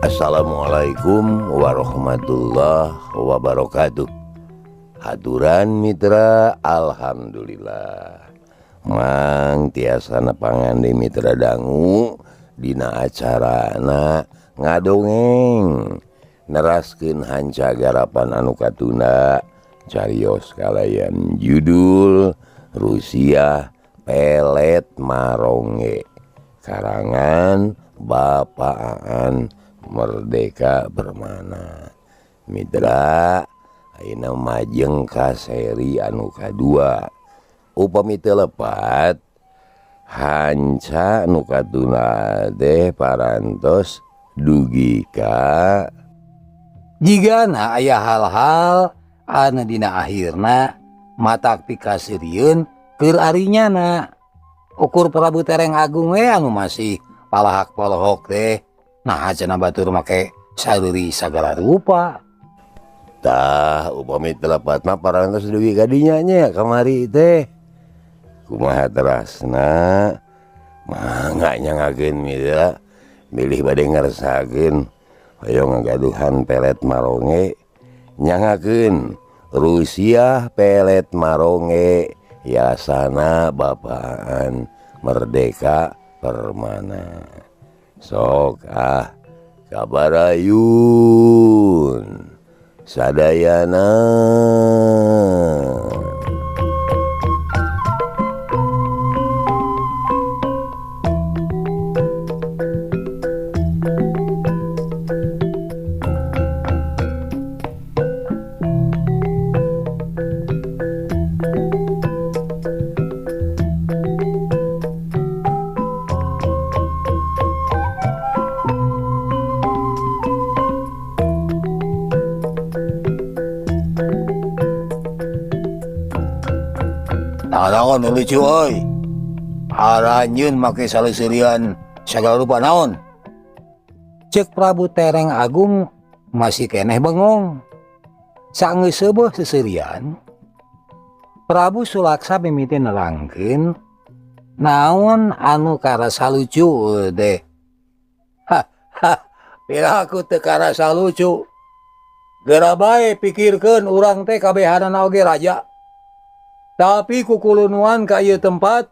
Assalamualaikum warahmatullahi wabarakatuh. Haturan mitra, alhamdulillah mang tiasa nepangan di mitra dangu dina acarana ngadongeng neraskeun hanca garapan anu katunda carios kalayan judul Rusia Pelet Maronge karangan Bapak Aan Merdeka Permana. Mitra ayeuna majeng ka seri anu kadua. Upami teu lepat hanca nu katuna teh parantos dugi ka jigana aya hal-hal anu dina akhirna matak pikaseurieun keur arinyana. Ukur Prabu Tereng Agung we anu masih palahak polohok teh. Nah cenah batur make sareuri sagala rupa. Tah upami teu lepat mah parantos dugi ka dinya nya kamari teh. Kumaha terasna mangga nyangakeun mitra milih bade ngarsakeun hoyong ngagaduhan pelet maronge nyangakeun Rusia Pelet Maronge yasana Bapaan Merdeka Permana. Sok ah kabarayun sadayana. Naon lucu euy. Aranjeun make saleseurian sagala rupa naon. Ceuk Prabu Tereng Agung masih keneh bengong. Sanggeus seubeuh seserian, Prabu Sulaksa mimiti nerangkeun naon anu karasa lucu teh. Ha ha, piraku teu karasa lucu. Geura bae pikirkeun urang teh kabehanana oge raja. Tapi kukulunuan ka ieu tempat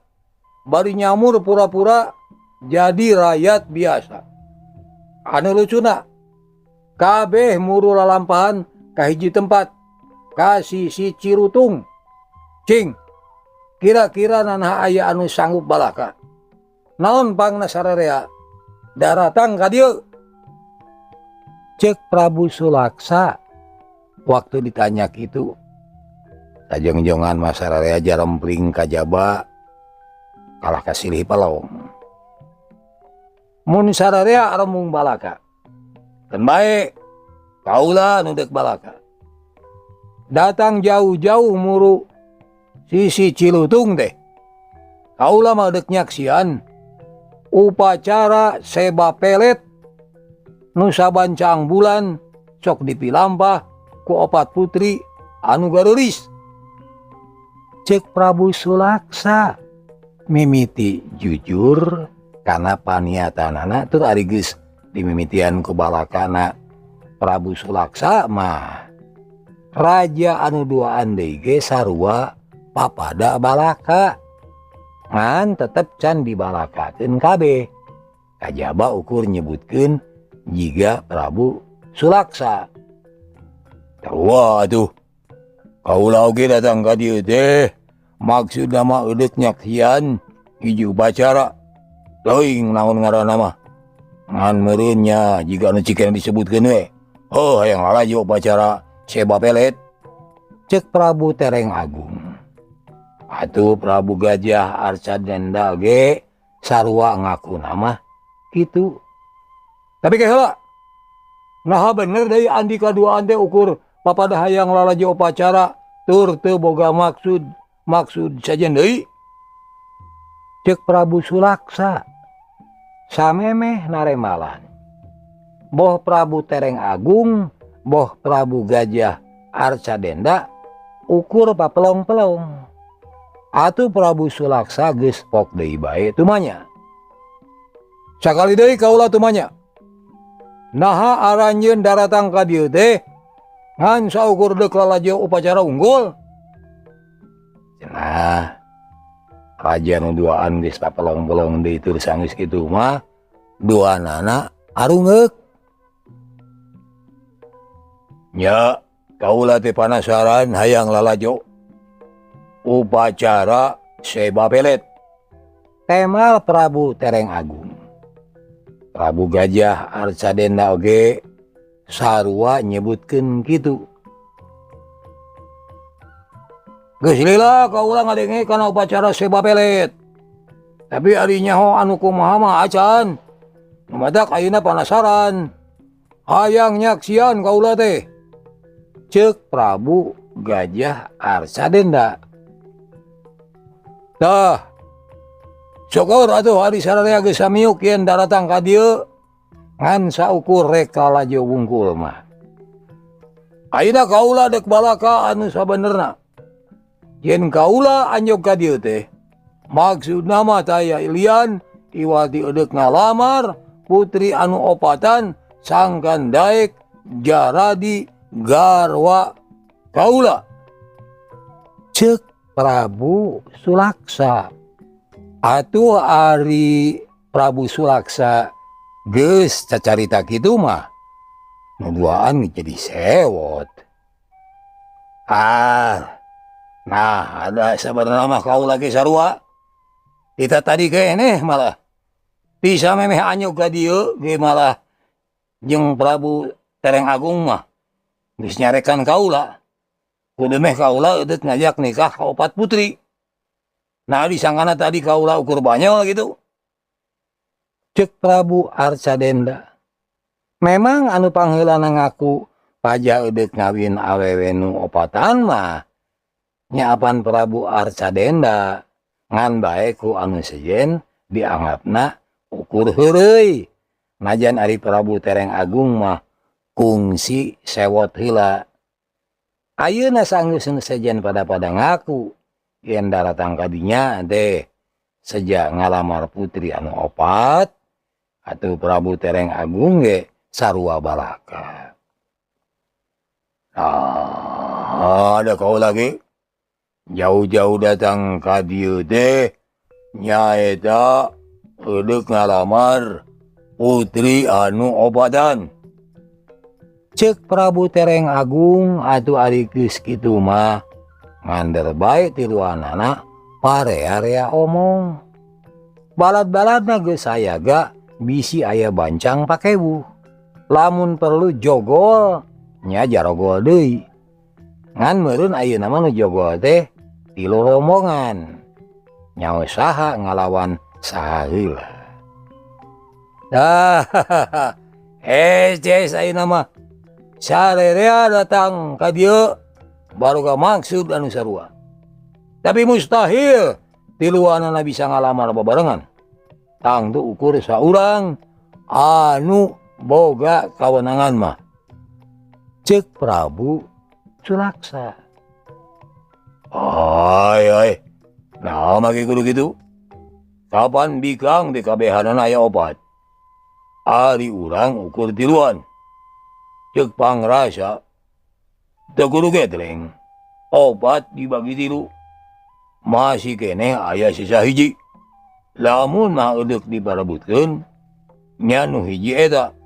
bari nyamur pura-pura jadi rakyat biasa. Anu lucuna kabeh muru lalampahan ka hiji tempat ka sisi Cirutung. Cing, kira-kira nanaha aya anu sanggup balaka. Naon pangna sararea daratang ka dieu? Ceuk Prabu Sulaksa waktu ditanya kitu. Tajongjongan masararea jarempling kajaba kalah kasilih palong. Mun sararea arembung balaka. Keun bae kaula nu deuk balaka. Datang jauh-jauh muru sisi Cilutung teh. Kaula mah deuk nyaksian upacara seba pelet nu saban caang bulan sok dipilampah ku opat putri anu gareulis. Ceuk Prabu Sulaksa mimiti jujur kana paniatanana tur ari geus dimimitian ku balakana. Prabu Sulaksa mah raja anu duaan deui ge sarua papada balaka. Ngan tetep can dibalakakeun kabeh. Kajaba ukur nyebutkeun jiga Prabu Sulaksa. Sarua atuh. Kaula oge datang ka dieu teh maksudna mah eudeuk nyaksian hiji upacara. Teuing naon ngaranna mah. Ngan meureun nya jiga anu cikeneh disebutkeun we. Oh, hayang lalajo upacara seba pelet. Ceuk Prabu Tereng Agung. Atuh Prabu Gajah Arcadenda ge sarua ngakuna mah kitu. Tapi ke heula. Naha bener deui andika duaan teh ukur papada hayang lalajo upacara tur teu boga maksud maksud sajen deui. Ceuk Prabu Sulaksa samemeh naremalan. Boh Prabu Tereng Agung, boh Prabu Gajah Arcadenda ukur papelong-pelong. Atuh Prabu Sulaksa geus pok deui bae tumanya. Sakali deui kaula tumanya. Naha aranjeun daratang ka dieu teh ngan saukur deuk lalajo upacara unggul. Cenah raja nu duaan geus papelong-pelong deui tur sanggeus kitu mah duanana arungeuk. Nya kaula teh panasaran hayang lalajo upacara seba pelet. Temal Prabu Tereng Agung. Prabu Gajah Arcadenda oge sarua nyebutkeun kitu. Geus lila kaula ngadenge kana upacara seba pelet. Tapi ari nyaho anu kumaha mah acan. Nu matak ayeuna panasaran. Hayang nyaksian kaula teh. Ceuk Prabu Gajah Arcadenda. Tah. Syukur atuh ari sararea geus samiuk yen daratang ka dieu ngan saukur rek lalajo wungkul mah. Ayeuna kaula deuk balaka anu sabenerna. Yen kaula anjog ka dieu teh maksudna mah taya lian iwati edeuk ngalamar putri anu opatan sangkan daek jaradi garwa kaula. Ceuk Prabu Sulaksa. Atuh ari Prabu Sulaksa geus cacarita kitu mah nu duaan jadi sewot. Ah, nah ada sabenerna mah kaula ge sarua. Kita tadi keneh malah bisa memeh anyog ka dieu ge malah jeung Prabu Tereng Agung mah geus nyarekan kaula. Kudu meh kaula eudeut ngajak nikah ka opat putri. Nah disangkana tadi kaula ukur banyol gitu. Ceuk Prabu Arcadenda. Memang anu pangheulana ngaku paja eudeut ngawin awewe nu opatan mah nya apan Prabu Arcadenda ngan bae ku anu sejen dianggapna ukur heureuy. Najan ari Prabu Tereng Agung mah kungsi sewot heula. Ayeuna sanggeus nu sejen pada-pada ngaku yen daratang ka dinya teh seja ngalamar putri anu opat atuh Prabu Tereng Agung ge sarua balaka. Ah, ada kau lagi jauh-jauh datang ka dieu teh nyaeta eudeuk ngalamar putri anu opatan. Ceuk Prabu Tereng Agung atuh ari geus kitu mah ngander bae tiluanana parea-rea omong. Balad-baladna geus sayaga bisi aya bancang pakewuh. Lamun perlu jogol nya jarogol deui. Ngan meureun ayeuna mah nu jogol teh tilu rombongan. Nyaho saha ngalawan saha heula. Dah, hese ayeuna mah sarerea datang ka dieu baroga maksud anu sarua. Tapi mustahil tiluanana bisa ngalamar babarengan. Tangtu ukur saurang anu boga kawenangan mah. Ceuk Prabu Sulaksa. Ai ai. Nah mah kudu kitu. Kapan bikang di kabehanana aya opat. Ari urang ukur tiluan. Ceuk pangrasa teu kudu getleng. Opat dibagi tilu. Masih keneh aya sisa hiji. Lamun mah eudeuk diparebutkeun nya nu hiji eta.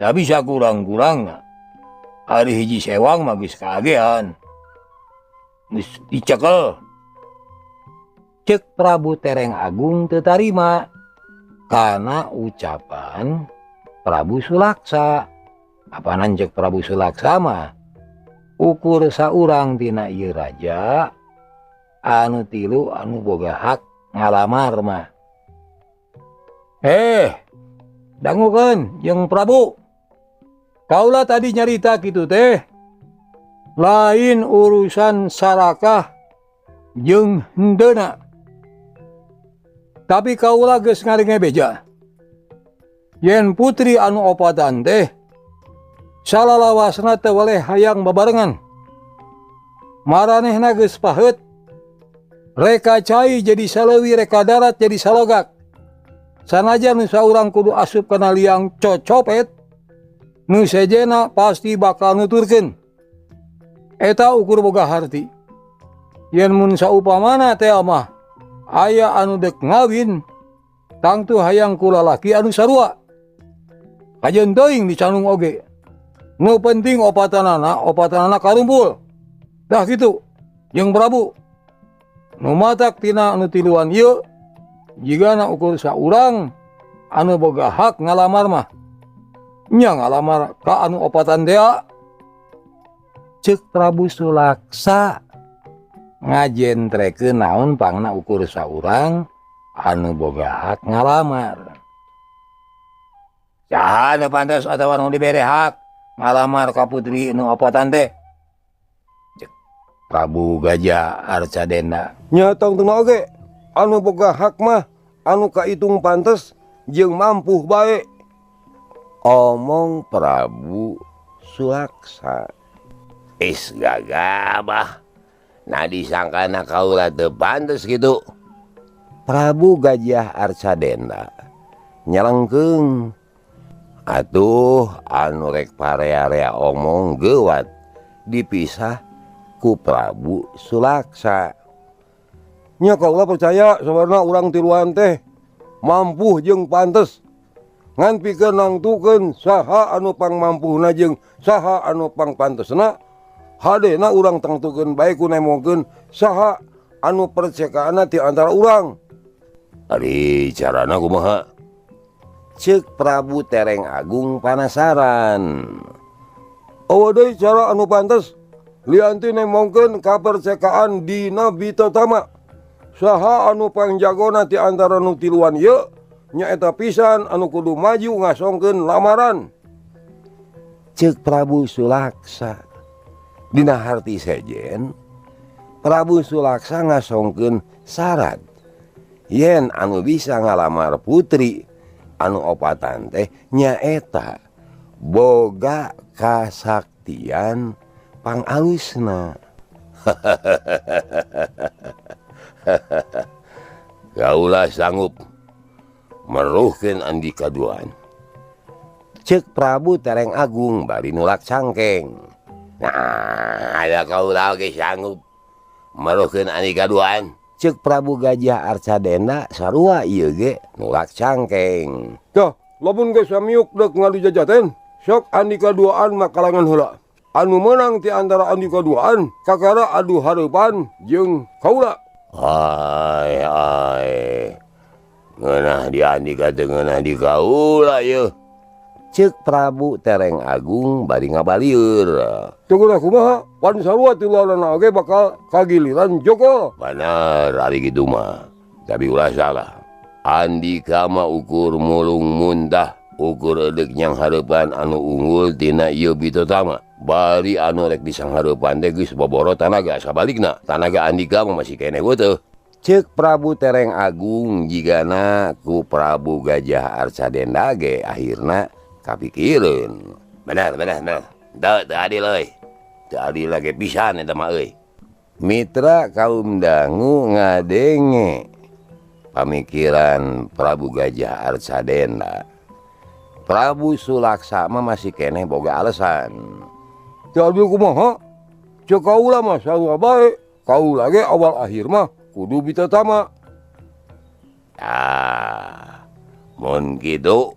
Tapi sakurang-kurangna ari hiji sewang mah geus kaagehan. Geus dicekel. Ceuk Prabu Tereng Agung teu tarima kana ucapan Prabu Sulaksa. Apanan ceuk Prabu Sulaksa mah ukur saurang tina ieu raja anu tilu anu boga hak ngalamar mah. Dangukeun jeung Prabu. Kaula tadi nyarita kitu teh lain urusan sarakah jeung hendeuna. Tapi kaula geus ngarenge beja. Yen putri anu opatan teh salalawasna teu weleh hayang babarengan. Maranehna geus paheut. Reka cai jadi saleuwi, reka darat jadi salogak. Sanajan nu saurang kudu asup kana liang cocopet, nu sejena pasti bakal nuturkeun. Eta ukur boga harti. Yen mun saupamana teh mah aya anu dek ngawin, tangtu hayang ku lalaki anu sarua. Kajeun teuing dicanung oge. Nu penting opatanana karumpul. Dah kitu jeung Prabu. Nu matak tina anu tiluan ieu jigana ukur saurang anu boga hak ngalamar mah. Nya ngalamar ka anu opatan tea. Ceuk Prabu Sulaksa ngajentrekeun naon pangna ukur saurang anu boga hak ngalamar. Saha nu pantes atawa nu dibere hak ngalamar ka putri nu opatan teh? Ceuk Prabu Gajah Arcadenda. Nya tangtuna oge anu boga hak mah anu kaitung pantes jeung mampu bae. Omong Prabu Sulaksa. Is gagabah. Nah disangkana kaula teu pantes kitu. Prabu Gajah Arcadenda nyelengkeung. Atuh anu rek parea-rea omong geuwat dipisah ku Prabu Sulaksa. Nya kaula percaya sabarna urang tiluan teh mampu jeung pantes. Ngan pikeun nangtukeun saha anu pangmampuhna jeung saha anu pangpantesna, hadena urang tangtukeun bae ku nemongkeun saha anu percekaanna ti antara urang. Ari carana kumaha? Ceuk Prabu Tereng Agung panasaran. Eueuh deui cara anu pantes lian ti nemongkeun kapercekaan dina Bitatama. Saha anu pangjagona ti antara nu tiluan ieu nyaeta pisan anu kudu maju ngasongkeun lamaran. Ceuk Prabu Sulaksa. Dina harti sejen Prabu Sulaksa ngasongkeun syarat yen anu bisa ngalamar putri anu opatan teh nyaeta boga kasaktian pangalusna. Kaula sanggup meruhkeun Andika duaan. Ceuk Prabu Tereng Agung bari nulak cangkeng. Nah, ada kaula oge sanggup meruhkeun Andika duaan. Ceuk Prabu Gajah Arcadenda sarua ieu ge nulak cangkeng. Tah, lamun geus samiuk deuk ngadu jajaten, sok Andika duaan mah kalangan heula. Anu meunang ti antara Andika duaan kakara adu hareupan jeung kaula. Ai ai. Ngeunah di Andika teu ngeunah di kaula yeuh. Ceuk Prabu Tereng Agung bari ngabalieur. Teu geunah kumaha? Pan sarua tiluanana oge bakal kagiliran joko. Bener ari kitu mah. Tapi ulah salah. Andika mah ukur mulung muntah, ukur edeuk nyang hareupan anu unggul tina ieu Bitatama. Bari anu rek disanghareupan teh geus boboro tanaga sabalikna. Tanaga Andika mah masih keneh teuh. Ceuk Prabu Tereng Agung jigana ku Prabu Gajah Arcadenda ge akhirna kapikireun. Bener bener bener. Teu teu adil euy. Teu adil lagi pisan eta mah euy. Mitra kaum dangu ngadenge pamikiran Prabu Gajah Arcadenda. Prabu Sulaksa mah masih keneh boga alasan. Teu adil kumaha? Ceuk kaula mah sarua bae. Kaula ge awal akhir mah kudu Bitatama. Ah, mun kitu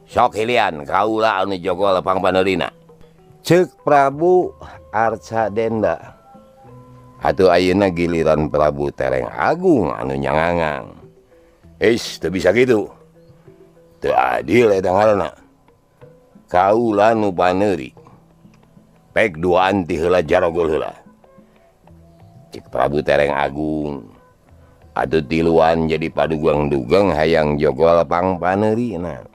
sok hilian kaula anu jago lepang panerina. Ceuk Prabu Arcadenda. Atuh ayeuna giliran Prabu Tereng Agung anu nyangangang. Eis teu bisa kitu. Teu adil eta ngaranna. Kaula nu paneuri. Pek duaan ti heula jarogol heula. Ceuk Prabu Tereng Agung. Atuh tiluan jadi padugang-dugang hayang jogol pang paneurina.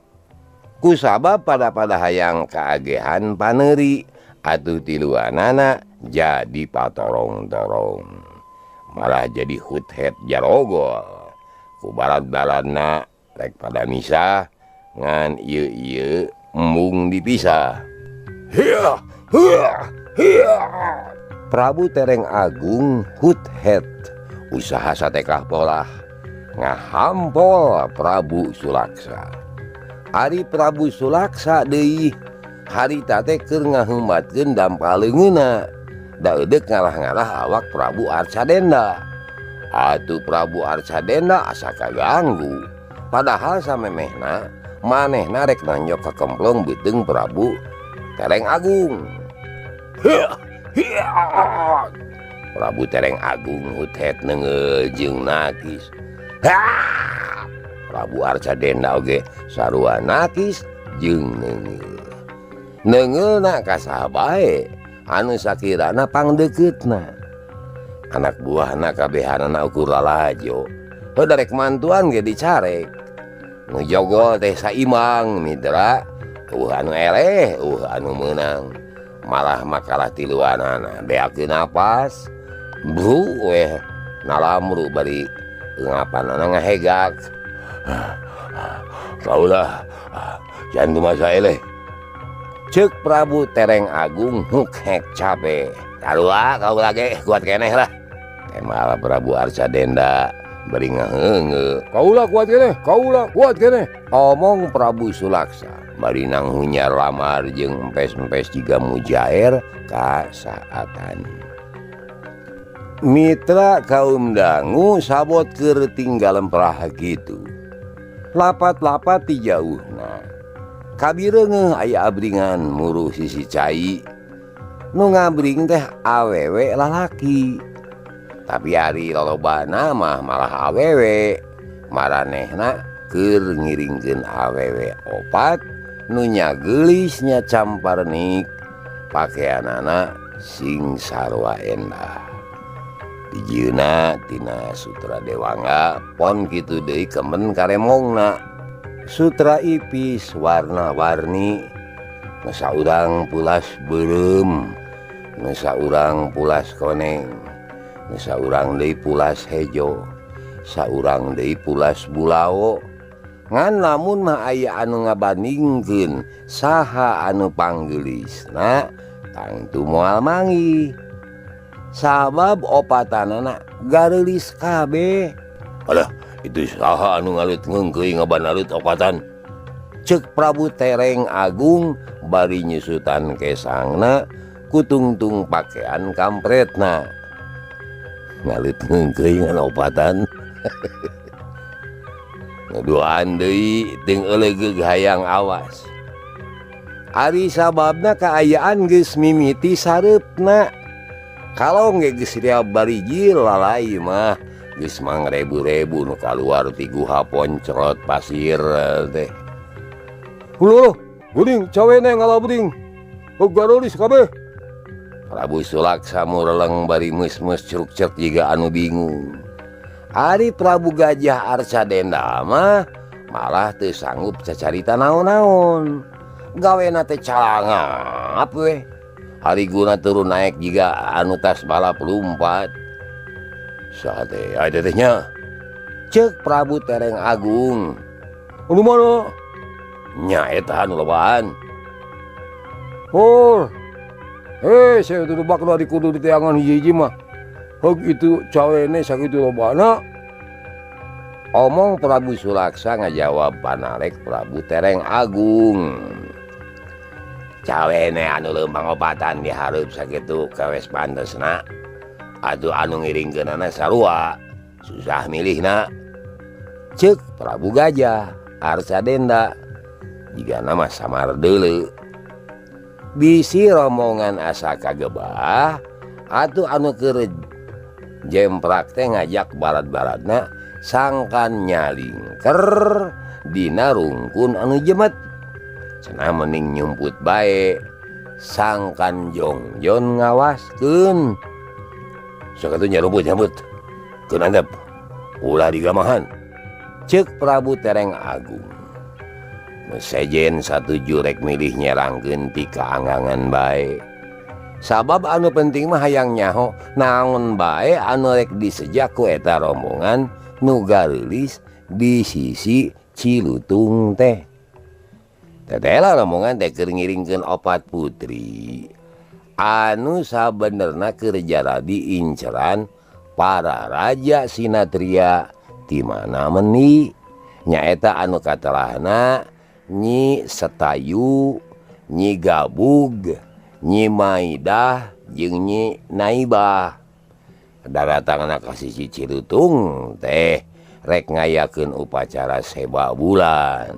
Kusabab pada-pada hayang kaagehan paneuri atuh tiluanana jadi patorong-torong. Malah jadi huthet jarogol. Ku barat-baratna rek pada misah ngan ieu-ieu embung dipisah. Hiya, hiya, hiya. Prabu Tereng Agung huthet usaha satekah polah ngahampol Prabu Sulaksa. Ari Prabu Sulaksa deui harita teh keur ngaheumatkeun dampal leungeunna da eudek ngalah-ngalah awak Prabu Arcadenda. Atuh Prabu Arcadenda asa kaganggu. Padahal samemehna manehna rek nanyok ka kemplong beuteung Prabu Tereng Agung. Prabu Tereng Agung huthet neungeul jeung nakis. Prabu Arcadenda oge sarua nakis jeung neungeul. Neungeulna ka saha bae anu sakirana pangdekeutna. Anak buahna kabehanana ukur lalajo. Heuh darek mantuan ge dicarek. Nu jogol teh saimang mitra, eueuh anu eleh, eueuh anu meunang. Malah makalah tiluanana beakeun napas. Bru weh nalamru bari ngapanana ngahegak. Kaulah jangan masa eleh. Ceuk Prabu Tereng Agung hukhek cape. Sarua kaulah ge kuat keneh lah. Malah Prabu Arcadenda bari ngaheungeu. Kaulah kuat keneh, kaulah kuat keneh. Omong Prabu Sulaksa bari nanghunyar lamar jeung empes-empes jiga mujair kasaatan. Mitra kaum dangu sabot keur tinggal lemprah kitu. Lapat-lapat ti jauhna. Kabireungeuh aya abringan muru sisi cai. Nu ngabring teh awewe lalaki. Tapi ari lolobana mah malah awewe. Maranehna keur ngiringkeun awewe opat nu nyageulisnya camparnik pakeanana sing sarua endah. Dijieuna tina sutra dewangga pon kitu deui kemen karemongna. Sutra ipis warna-warni, nu saurang pulas beureum, nu saurang pulas koneng, nu saurang deui pulas hejo, saurang deui pulas bulao. Ngan lamun mah aya anu ngabandingkeun saha anu panggeulisna tangtu moal manggih. Sabab opatanana gareulis kabeh. Alah, itu saha anu ngalut ngeungkeuy ngabanalut opatan. Ceuk Prabu Tereng Agung bari nyusutan kesangna kutungtung pakean kampretna. Ngalut ngeungkeuy ngan opatan. Ngaduaan deui teu eulegeug hayang awas. Ari sababna kaayaan geus mimiti sareupna. Kalau ge geus riab bariji lalai mah geus mangrebu-rebu nu kaluar ti guha poncrot pasir teh. Huluh, geuning cawene ngalabring. Garolis kabeh. Prabu Sulaksa mureleng bari meus-meus curuk-ceruk jiga anu bingung. Ari Prabu Gajah Arcadenda mah malah teu sanggup cacarita naon-naon. Gawena teh calangap we. Ari guna turun naik jiga anu tas balap lumpat. Saha teh aya teh nya? Ceuk Prabu Tereng Agung. Anu mana? Nya eta anu lobaan. Oh. Saya tuh bak dari kudu di teangan hiji-hiji mah. Heug itu cawene sakitu lobana. Omong Prabu Sulaksa ngajawab panarek Prabu Tereng Agung. Cawene anu leumpang opatan dihareup sakitu kawes pantesna. Atuh anu ngiringkeunana sarua, susah milihna. Ceuk Prabu Gajah Arcadenda jigana mah samar deuleu. Bisi rombongan asa kagebah atuh anu keur jemprak teh ngajak barat-baratna sangkan nyalingker dina rungkun anu jemet. Cenah mending nyumput bae sangkan jongjon ngawaskeun. Sok atuh nyarumput-nyamput keun andep ulah digamahan. Ceuk Prabu Tereng Agung. Sejen satuju rek milih nyerangkeun ti kaanggangan bae. Sabab anu penting mah hayang nyaho naon bae anu rek disejak ku eta rombongan nu gareulis di sisi Cilutung teh. Tetela rombongan teh keur ngiringkeun opat putri. Anu sabenerna keur jaradi inceran para raja sinatria di mana meni nyaeta anu katelahna Nyi Setayu, Nyi Gabug, Nyi Maidah jeung Nyi Naibah. Daratangna ka sisi Cilutung teh rek ngayakeun upacara seba bulan.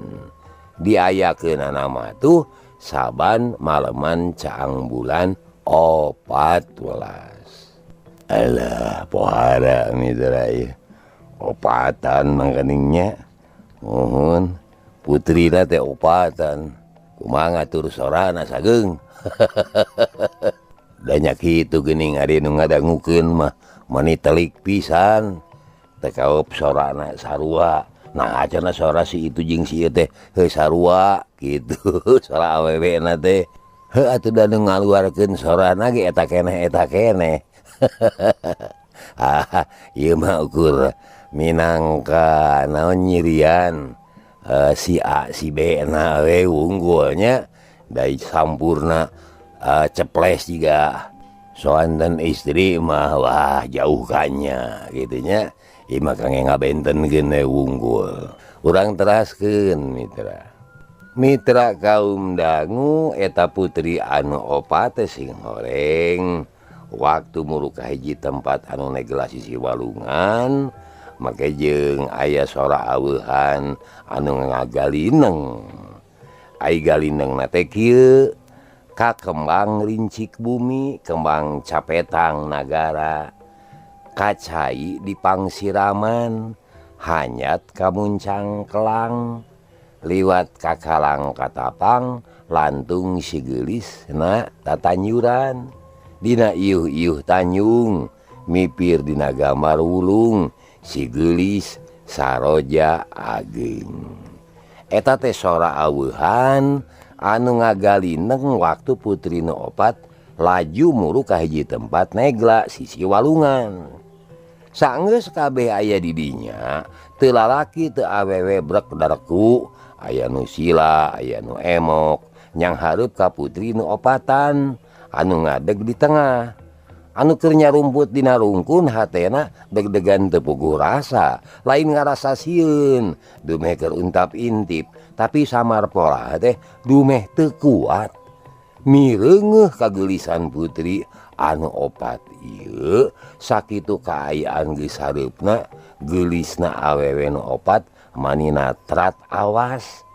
Diayakeunana mah tuh saban maleman caang bulan 14. Alah pohara mitra ieu. Opatan mangkaningnya. Muhun putrina teh opatan. Kumaha ngatur sorana sageung. Da nya kitu geuning ari nu ngadangukeun mah mani telik pisan. Teu kaop sorana sarua. Nah acanna sora si itu jeung si ieu teh heuh sarua kitu. Sora awewena teh. Heuh atuh da nu ngaluarkeun sorana ge eta keneh eta keneh. Ah, ieu mah ukur minangka naon nyirian si A si B na we wungkulnya dari sampurna ceples juga soanten istri mah wah jauhkannya gitunya. Ieu mah kangge ngabentenkeun we wungkul. Urang teraskeun mitra. Mitra kaum dangu eta putri anu opat teh sing horeng waktu muru ka hiji tempat anu negela sisi walungan make jeung aya sora aweuhan anu ngagalineng. Ai galinengna teh kieu ka kembang rincik bumi, kembang capetang nagara, kacai di pangsiraman, hanyat kamuncang kelang, liwat kakalang katapang, lantung sigeulis na tatanyuran. Dina iuh-iuh tanyung, mipir dina gambar wulung, sigeulis saroja ageng. Eta teh sora aweuhan anu ngagalineng waktu putri nu opat laju muru ka hiji tempat negla sisi walungan. Sanggeus kabeh aya di dinya, teu lalaki teu awewe brek dareku, aya nu sila, aya nu emok, nyang hareup ka putri nu opatan anu ngadeg di tengah. Anu keur nyarumput dina rungkun hatena deg-degan teu puguh rasa, lain ngarasa sieun, dumeh keur untap intip, tapi samar pola teh dumeh teu kuat. Mireungeuh kageulisan putri anu opat ieu, sakitu kaayaan geus hareupna, geulisna awewe nu opat manina trat awas.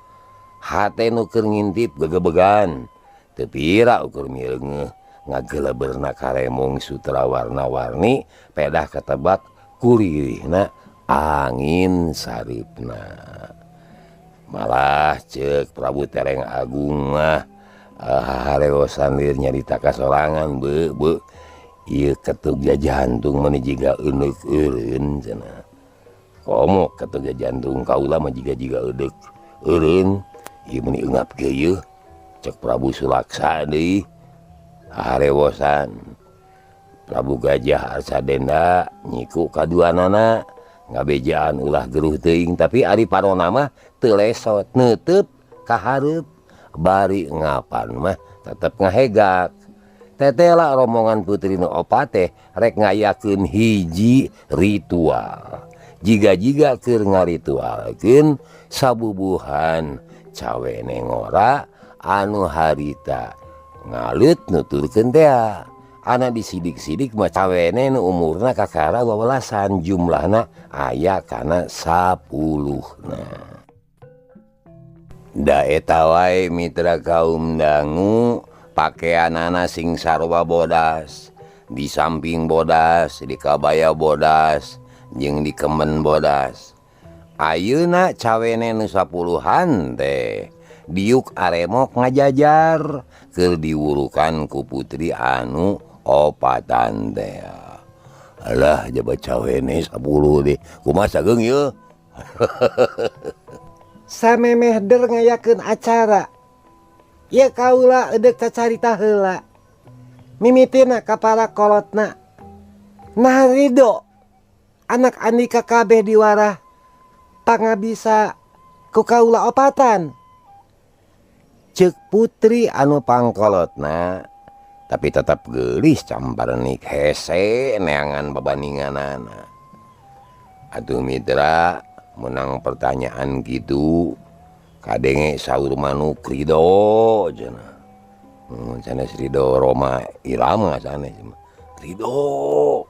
Hate nu keur ngintip gegebegan, teu pira ukur mireungeuh ngageleberna karemong sutra warna-warni pedah ketebak kuririhna angin saripna. Malah ceuk Prabu Tereng Agung mah harewosan lir nyarita kasorangan beu beu ieu ketug jantung mani jiga euneuk eureun cenah. Komo ketug jantung kaula mah jiga-jiga eudek eureun ieu meni eungap kieu cek Prabu Sulaksa deui. Harewosan Prabu Gajah Arsadenda nyiku kaduanana ngabejaan ulah geruh teuing tapi ari parona mah teu lesot neuteub ka hareup bari ngapan mah tetep ngahegak. Tetela rombongan putri nu opat teh rek ngayakeun hiji ritual. Jiga-jiga keur ngaritualkeun sabubuhan cawene ngora anu harita ngalut nuturkeun tea. Ana disidik-sidik mah cawene nu umurna kakara 12-an jumlahna aya kana 10-na. Da eta wae mitra kaum dangu pakeanana sing sarua bodas, di samping bodas, di kabaya bodas, jeung di kemen bodas. Ayeuna cawene nu 10-an teh diuk aremok ngajajar keur diwurukan ku putri anu opatan teh. Alah jaba cawene 10 deh. Kumaha sageung ieu? Samemeh der ngayakeun acara. Ieu kaula eudek cacarita heula. Mimitina ka para kolotna. Nah ridho anak andika kabeh diwarah pangabisa ku kaula opatan. Ceuk putri anu pangkolotna Tapi tetap geulis camparnik hese neangan babandinganana. Atuh mitra menang pertanyaan gitu kadenge saur manuk Ridho cenah. Sanes Ridho Roma Irama sanes Ridho.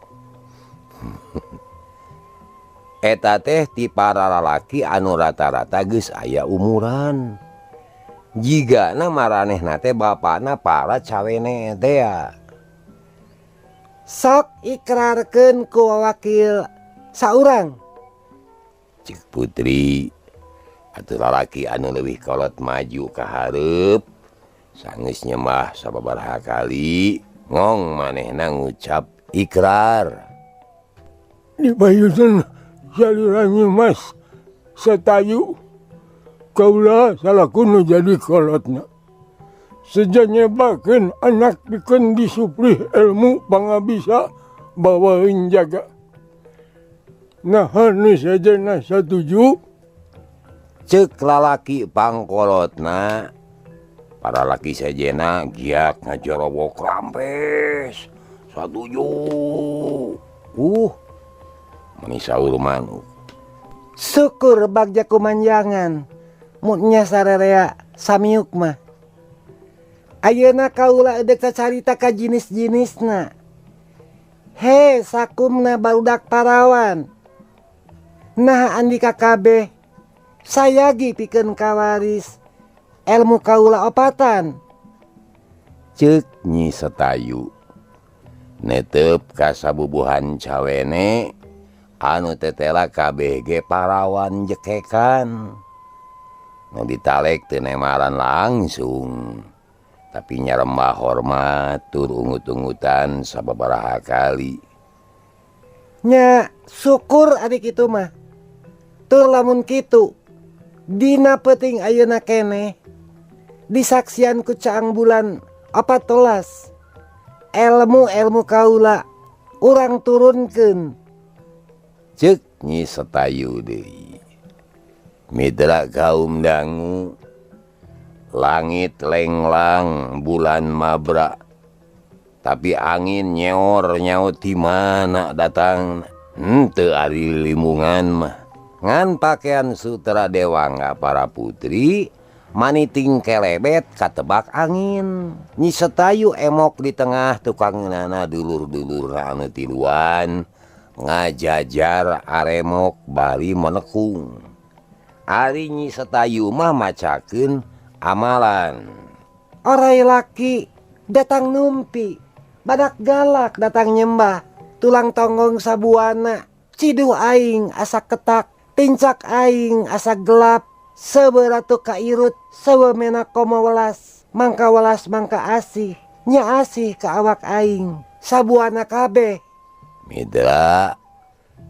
Eta teh ti para lalaki anu rata-rata geus aya umuran. Jigana maranehna teh bapana para cawene teh. Sok ikrarkeun ku wakil saurang. Cik Putri atuh lalaki anu leuwih kolot maju ka hareup sanggeus nyembah sababaraha kali ngong manehna ngucap ikrar. Dibayusan saluran Mas Setayu kaula salaku nu jadi kolotna. Seja nyebakeun anak pikeun disuplih ilmu pangabisa bawaeun jaga. Nah nu sejenna satuju. Ceuk lalaki pangkolotna. Para laki sejena giat ngajorowok rampes. Satuju. Meni saur manuk. Syukur bagja kumanjangan. Mutnya sarerea samiuk mah. Ayeuna kaula edek cacarita ka jinis-jinisna. He sakumna barudak parawan. Nah andika kabeh sayagi pikeun kawaris ilmu kaula opatan. Ceuk Nyi Setayu netep ka sabubuhan cawene anu tetela kabeh ge parawan jekekan. Nu ditalek teu nemaran langsung, tapi nyarembah hormat tur ungut-ungutan sababaraha kali. Nya syukur adik itu mah. Tur lamun kitu dina peuting ayeuna keneh disaksian ku caang bulan 14 ilmu-ilmu kaula urang turunkeun. Ceuk Nyi Setayu deui. Mitra kaum dangu, langit lenglang bulan mabra, tapi angin nyeor nyaut di mana datang henteu ari limungan mah. Ngan pakaian sutra dewangga para putri maniting kelebet katebak angin. Nyi Setayu emok di tengah tukang nana dulur-dulur anu tiluan ngajajar aremok bari menekung. Ari Nyi Setayu mah macakeun amalan. Orai laki datang numpi, badak galak datang nyembah, tulang tonggong sabuana, ciduh aing asa ketak, tincak aing asa gelap, seberatu kairut, sewemena komo welas, mangka welas mangka asih, nya asih ka awak aing, sabuana kabeh. Mitra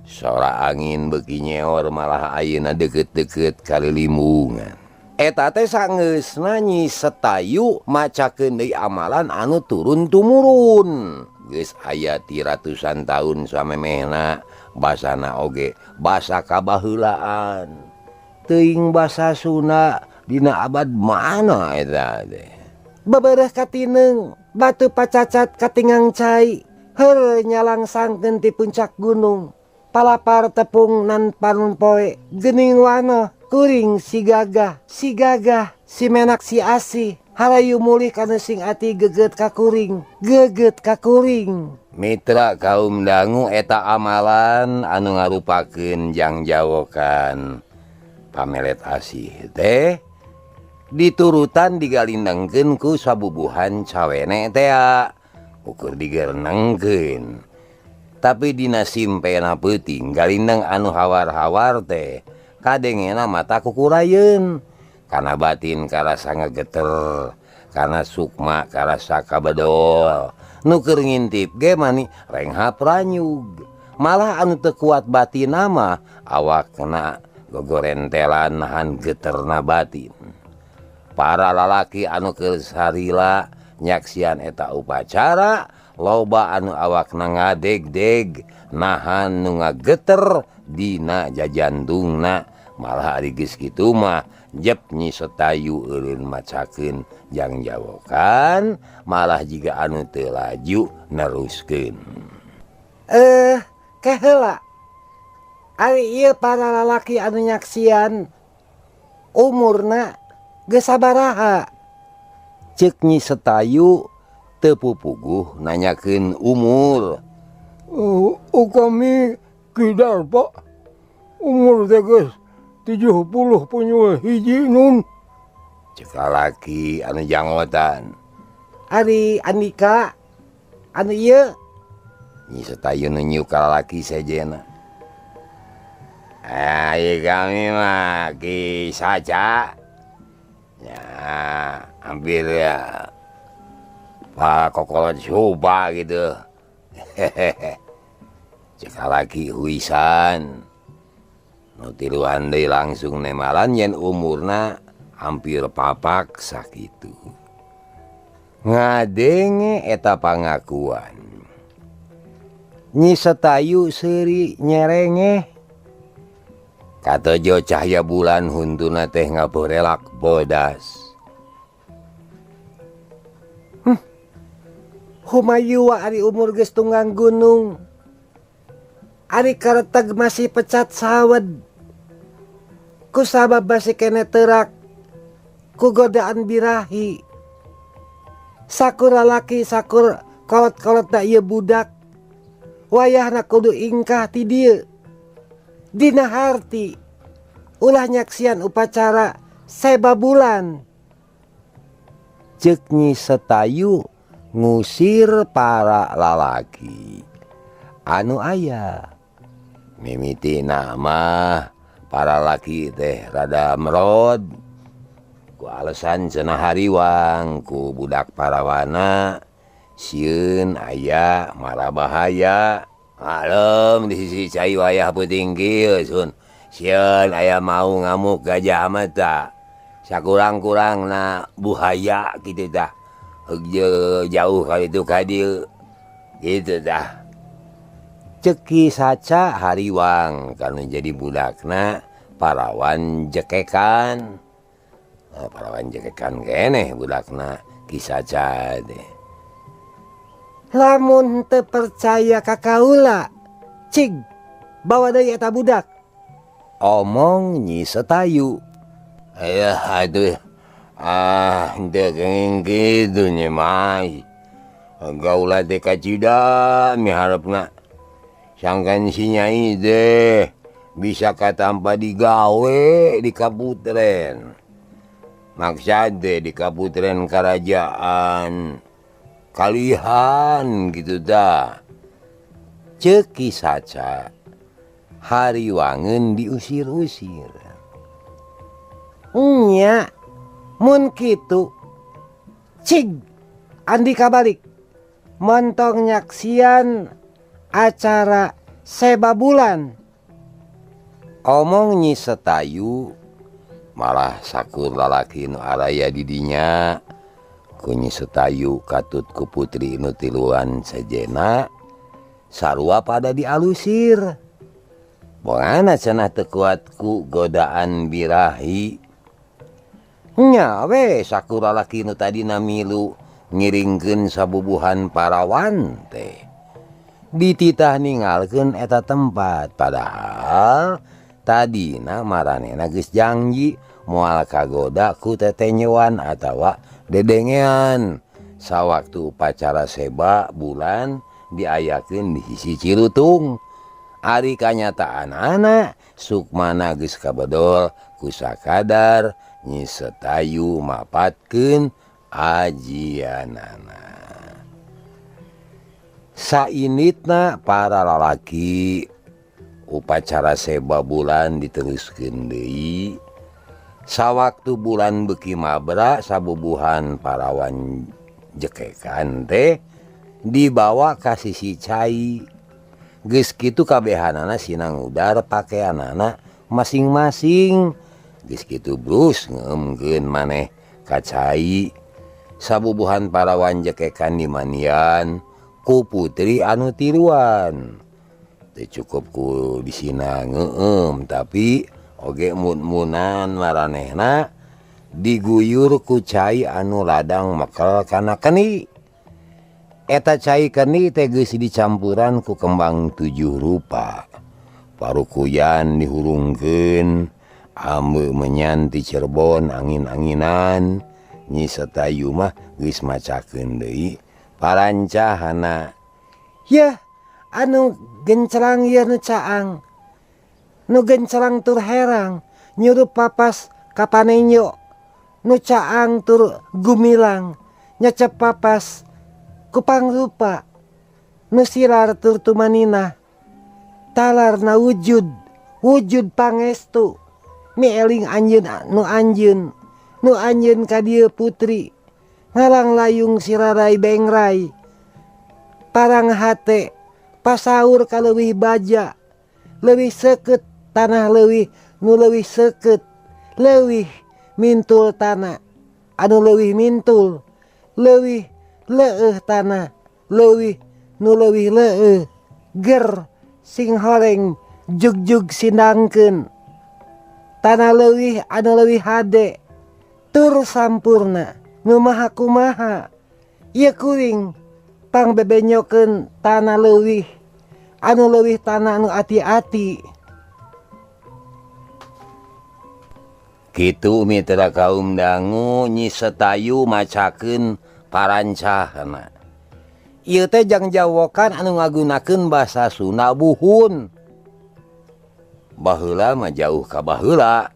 sora angin beuki nyeor malah ayeuna deukeut-deukeut ka lilimbungan. Eta teh sangeusna Nyi Setayu macakeun deui amalan anu turun tumurun. Geus aya ti ratusan tahun samemehna basana oge basa kabaheulaan. Teuing basa Sunda dina abad mana eta teh. Bebereh katineng, batu pacacat katingang cai, heur nyalangsangkeun ti puncak gunung. Palapar tepung nan panun poe, gening wano, kuring si gagah, si gagah, si menak si asih, harayu mulih kanu sing ati geget kakuring, geget kakuring. Mitra kaum dangu eta amalan anu ngarupakeun jangjawokan pamelet asih teh diturutan digalindengkeun ku sabubuhan cawene tea, ukur digerenengkeun. Tapi dina simpena peuting galindeng anu hawar-hawar teh kadengena mata kukurayeun kana batin karasa ngegeter kana sukma karasa kabedol nu keur ngintip ge mani renghap ranyug malah anu teu kuat batin mah awakna gogorentelan nahan geterna batin. Para lalaki anu keur sarila nyaksian eta upacara loba anu awakna ngadeg-deg nahan nu ngageter dina jajantungna malah ari geus kitu mah Jep Nyi Setayu eureun macakeun jang jawokan malah jiga anu teu laju neruskeun. Ke heula. Ari ieu para lalaki anu nyaksian umurna geus sabaraha? Ceuk Nyi Setayu teu pupuguh nanyakeun umur. Kami kidar Pak. Umur teh geus 70 punya hiji nun. Ceuk lalaki anu janggotan. Ari Andika anu ieu? Nyi Setayu nunjuk ka lalaki sejenna. Ieu kami mah Ki Saca. Ya, hampir ya Pak kokolot coba gitu. Hehehe. Ceuk lalaki huisan. Nu tiluan deui langsung nemalan yen umurna hampir papak sakitu. Ngadenge eta pangakuan. Nyi Setayu seuri nyerengeh. Katojo cahaya bulan huntuna teh ngaborelak bodas. Humayua ari umur geus tunggang gunung. Ari kareteg masih pecat sawed. Ku sabab masih kene terak ku godaan birahi. Sakur lalaki sakur kolot-kolot da ieu budak. Wayahna kudu ingkah ti dieu. Dina harti ulah nyaksian upacara seba bulan. Ceuk Nyi Setayu ngusir para lalaki anu aya. Mimitina mah para laki teh rada merod ku alasan cenah hariwang ku budak parawana sieun aya mara bahaya. Maklum di sisi cai wayah peuting kieu sun. Sieun aya mau ngamuk gajah mata. Sakurang-kurangna buhaya kitu tah. Jauh kali itu ka dieu. Kitu tah. Ceuk Ki Saca hariwang kanu jadi budakna parawan jekekan. Nah, parawan jekekan keneh budakna Ki Saca teh. Lamun teu percaya ka kaula, cig bawa deui eta budak. Omong Nyi Setayu. Ayah aduh. Ah, teu kenging kitu Nyi Mai. Gaula teh kacida miharepna. Sangkan si Nyai teh bisa katampa digawe di kaputren. Maksad teh di kaputren karajaan kalihan gitu dah. Ceuk Ki Saca hariwangeun diusir-usir. Nya mun kitu cig Andika balik montong nyaksian acara seba bulan. Omong Nyi Setayu malah sakur lalaki nu araya di dinya. Ku Nyi Setayu katut ku putri nu tiluan sejena sarua pada dialusir. Bongana cenah teu kuat ku godaan birahi. Nya we sakur lalaki nu tadina milu ngiringkeun sabubuhan parawan teh. Dititah ningalkeun eta tempat padahal tadina maranehna geus janji moal kagoda ku tetenyewan atawa dedengean. Sawaktu upacara seba bulan diayakeun di sisi Cilutung. Ari kanyataan anak Sukmana geus kabedol ku sakadar Nyi Setayu mapatkeun ajianana. Sainitna para lalaki upacara seba bulan diteruskeun deui. Sawaktu bulan beuki mabra sabubuhan parawan jekekan teh dibawa ka sisi cai. Geus kitu kabehanana sinangudar pakeanana masing-masing. Geus kitu brus ngeumkeun maneh ka cai. Sabubuhan parawan jekekan dimanian ku putri anu tiluan. Teu cukup ku disina ngeum tapi Oge mun-munan maranehna diguyur ku cai anu ladang mekel kana keni. Eta cai keni teh geus dicampuran ku kembang 7 rupa. Parukuyan dihurungkeun, ame menyan ti Cirebon angin-anginan, Nyi Setayu mah geus macakeun deui parancahana. Yah, anu gencerang ieu nu caang. Nu gencerang tur herang, nyurup papas ka panenyo. Nu caang tur gumilang, nyecep papas ku pangrupa. Nu silar tur tumaninah. Talar na wujud, wujud pangestu. Mieling anjeun nu anjeun, nu anjeun ka dieu putri. Ngalang layung sirarai bengrai. Parang hate, pasaur ka leuwih baja. Leuwih seukeut tanah leuwih, nu leuwih seukeut. Leuwih mintul tanah, anu leuwih mintul. Leuwih leueuh tanah, leuwih nu leuwih leueuh. Ger sing horeng jugjug sindangkeun. Tanah leuwih anu leuwih hade tur sampurna nu maha kumaha. Ieu kuring pangbebenyokeun tanah leuwih anu leuwih tanah anu ati-ati. Kitu mitra kaum dangu Nyi Setayu macakeun parancahna. Ieu teh jang jawokan anu ngagunakeun basa Sunda buhun. Baheula mah jauh ka baheula.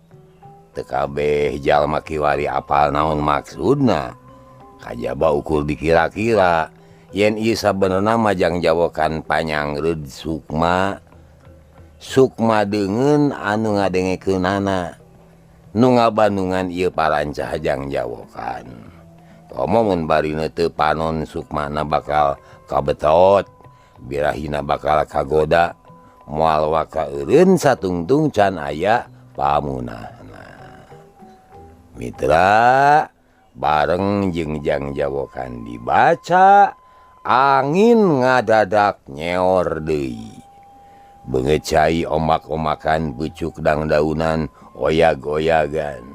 Teu kabeh jalma kiwari apal naon maksudna. Kajaba ukur dikira-kira yen ieu sabenerna mah jang jawokan panyangreud sukma. Sukma deungeun anu ngadengekeunana. Nu ngabandungan ieu parancah jang jawokan. Komo mun barina teu panon sukmana bakal kabetot, birahina bakal kagoda, moal waka eureun satungtung can aya pamunahna. Mitra bareng jeung jang jawokan dibaca, angin ngadadak nyeor deui. Beungeut cai omak-omakan pucuk dangdaunan oyag-oyagan.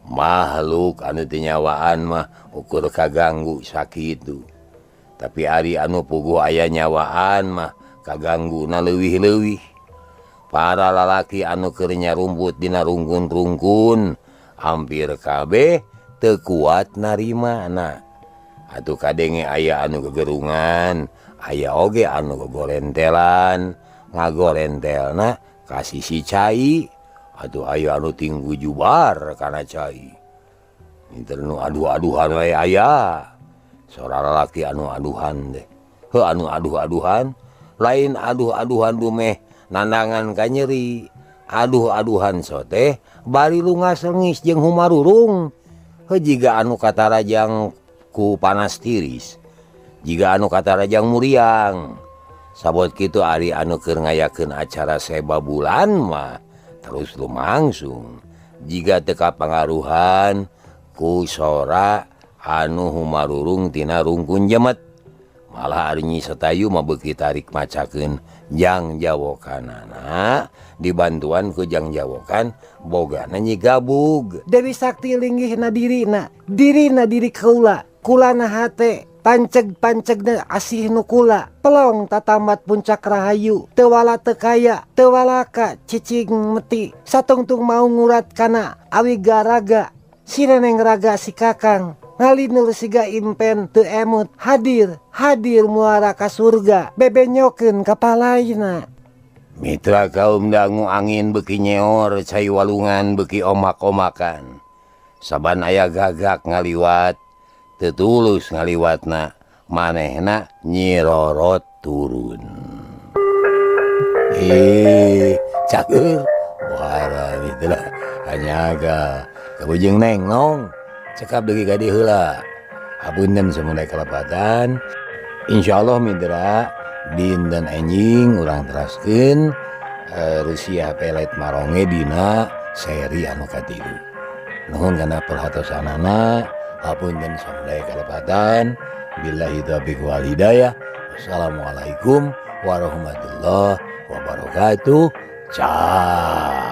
Makhluk anu teu nyawaan mah ukur kaganggu sakitu. Tapi ari anu puguh aya nyawaan mah kagangguna leuwih-leuwih. Para lalaki anu keur nyarumput dina rungkun-rungkun hampir kabeh teu kuat narimana. Atuh kadenge aya anu gegerungan, aya oge anu gogorentelan, ngagorentelna ka sisi cai. Atuh aya anu tinggu jubar kana cai. Inter nu aduh-aduhan wae aya. Sora lalaki anu aduhan teh. Heuh anu aduh-aduhan, lain aduh-aduhan dumeh nandangan ka nyeri. Aduh-aduhan soteh bari lungas lengis jeung humarurung. Heuh jiga anu katarajang ku panas tiris. Jiga anu katarajang muriang. Sabot kitu ari anu keur ngayakeun acara seba bulan mah terus lumangsung. Jiga teu kapangaruhan ku sora anu humarurung tina rungkun jemet. Malah ari Nyi Setayu mah beuki tarik macakeun jang jawokanana dibantuan ku jang jawokan bogana Nyi Gabug. Dewi Sakti linggihna dirina, dirina diri kaula, kulana hate panceg-pancegna asih nu kula, pelong tatamat puncak rahayu, teu wala teu kaya, teu walaka cicing meti, satungtung mau ngurat kana awi garaga, sireneng raga si kakang. Ngalinur siga impen teu emut, hadir, hadir muara ka surga, bebenyokeun ka palaina. Mitra kaum dangu angin beuki nyeor, cai walungan beuki omak-omakan. Saban aya gagak ngaliwat, teu tulus ngaliwatna, manehna nyirorot turun. Cager. Wah, itulah hanyaga. Kabujeng neng nong. Cekap deui ka dieu heula. Hapunten samudaya kalepatan. Insyaallah mitra dinten enjing urang teraskeun Rusia Pelet Maronge dina seri anu katilu. Nuhun kana perhatosanana. Hapunten samudaya kalepatan. Billahi taufiq wal hidayah. Wassalamualaikum warahmatullahi wabarakatuh. Ciao.